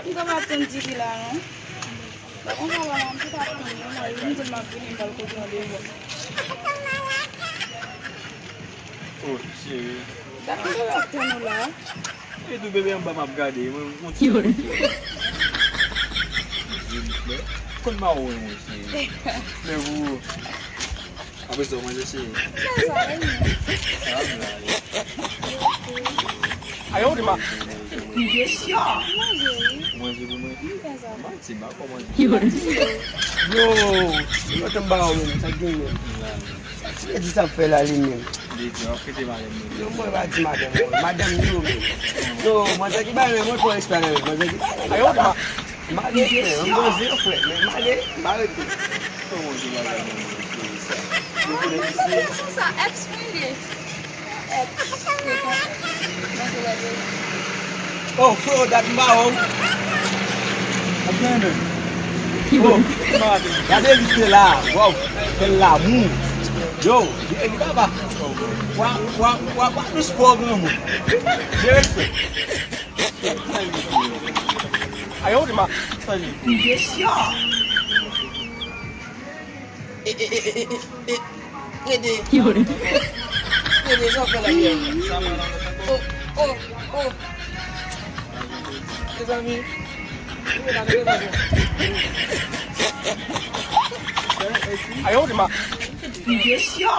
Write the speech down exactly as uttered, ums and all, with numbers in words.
M t ap tann Didi la, non. Donk, yon papa m, m t ap tann li, m di l m ap vini, m pral kote yon devwa. Oh, cheri. Gade m t ap tann ou la. E tou bebe anba m ap gade, mwen, mwen ti. Yo. Joli flè. Konn mawo, mwen, cheri. Flè pou ou. Apre sa, w manje, cheri? Sa, sa, wi. Sa, m la, wi. Ayo, de ma. Manje, wi. Manje pou mwen. M fè sa. Manti, m pa ko manje. Yo, yo, te m ba w menm, sa k genyen? Sa ti vle di sa ap fè la li menm? Li di, w ap kite madanm mwen. Yo, mwen pa di madanm mwen. Madanm yo menm. Yo, manzè ki bay men mwen twò espanyòl. Manzè ki bay men. Ayo, de ma. Male frè, m bwè zero frè, men male, m arete. Kòman se bagay nan men cheri sa? Yo konnen isi. Sa, ex mwen ye. Ex. Oh, frè, dat m ba w. Ap gen men. Oh, gade li te la, waw, bèl lamou. Yo, li papa. Wa, wa, wa, wa, dous pòv nan mou. Jere frè. Ayo, de ma. Yes, ya. E, e, e, e, e, e, Rede. Rede, sa fè la, ya. Oh, oh, oh. Mezanmi. Ayo, de ma. Yes, ya.